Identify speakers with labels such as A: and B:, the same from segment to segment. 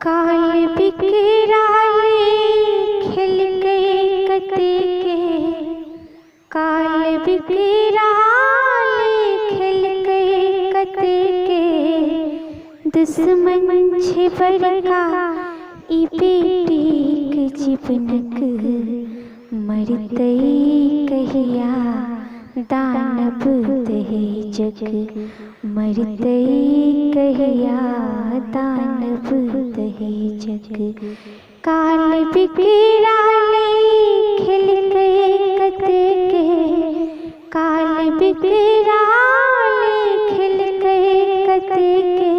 A: काल बिकराले खेलकै कतेके, काल बिकराले खेलकै कतेके, दुश्मन छै बड़का ई बेटीक जीवनक, मरतै कहिया दानव दहेजक, मरतै कहिया दानव दहेजक। काल बिकराले खेलकै कतेके, काल बिकराले खेलकै कतेके,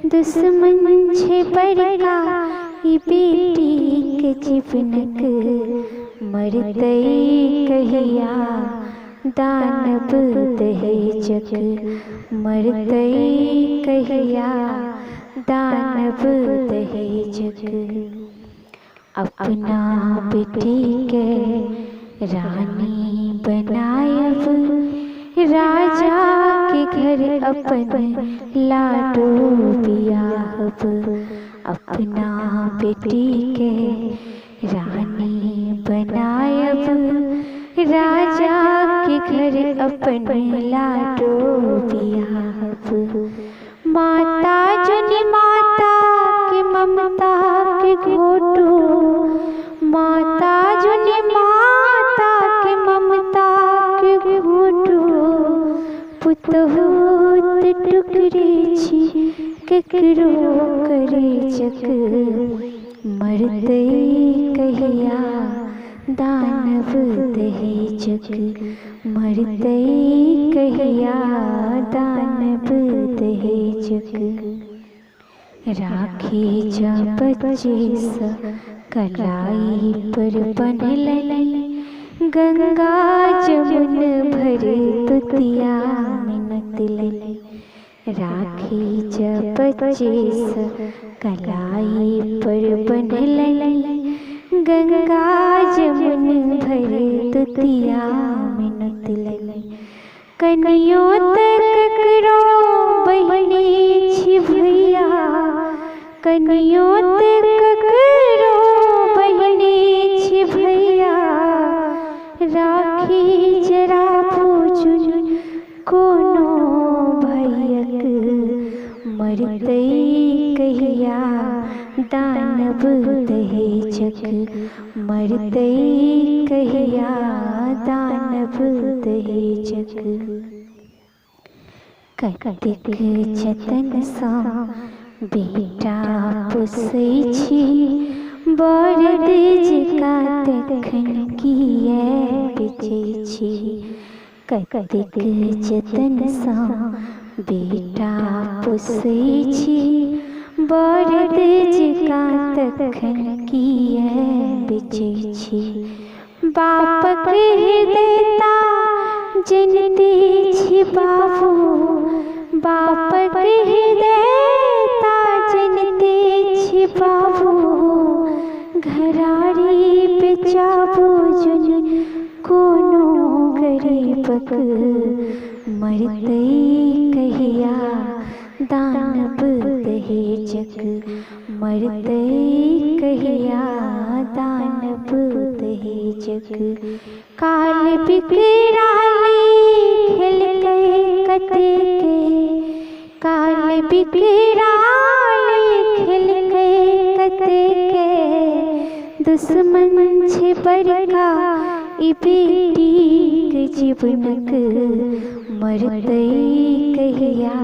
A: दुश्मन छै बड़का ई बेटीक जीवनक, मरतै कहिया दानव दहेजक, मरतै कहिया दानव दहेजक। अपना बेटीके रानी बनायब, राजा के घर अपन लाडो बियाहब, अपना बेटीके रानी बनायब, राजा के घर अपन लाडो बियाहब। माता जुनि माता के ममता के घोटू, माता जुनि माता के ममता के घोटू, पुतहु टुकड़े छी केकरो करेजक, मरतै कहिया दानव दहेजक, मरतै कहिया दानव दहेजक। राखी जँ बच्चेसँ कलाई पर बन्हलनि, गंगा जमुन भर दुतिया मिनतलनि। राखी जँ बच्चेसँ कलाई पर बन्हलनि, गंगा जमुन भर दुतिया मिनतलनि। कनियो तऽ ककरो बहिनी छी भैया, कनियो तऽ ककरो बहिनी छी भैया, राखी जरा पूजुन कोनो भैयक, मरतै कहिया दानव दहेजक, मरतै कहिया दानव दहेजक। कतेक जतनसँ बेटा पोसै छी, बरद जकाँ तखन किए बेचै छी। कतेक जतनसँ बेटा पोसै छी, बरद जकाँ तखन किए बेचै छी। बापक हृदयता जनिते छी बाबू, बापक हृदयता जनिते छी बाबू, घरारी बेचाबू जुनि कोनो गरीबक, मरतै कहिया दानव दहेजक, मरतै कहिया दानव दहेजक। काल बिकराले खेलकै कतेके, काल बिकराले खेलकै कतेके, दुश्मन छै बड़का ई बेटीक जीवनक, मरतै कहिया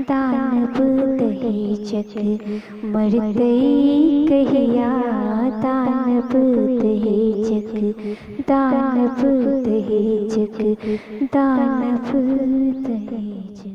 A: दानव दहेजक, मरतै कहिया दानव दहेजक, दानव दहेजक, दानव दहेजक।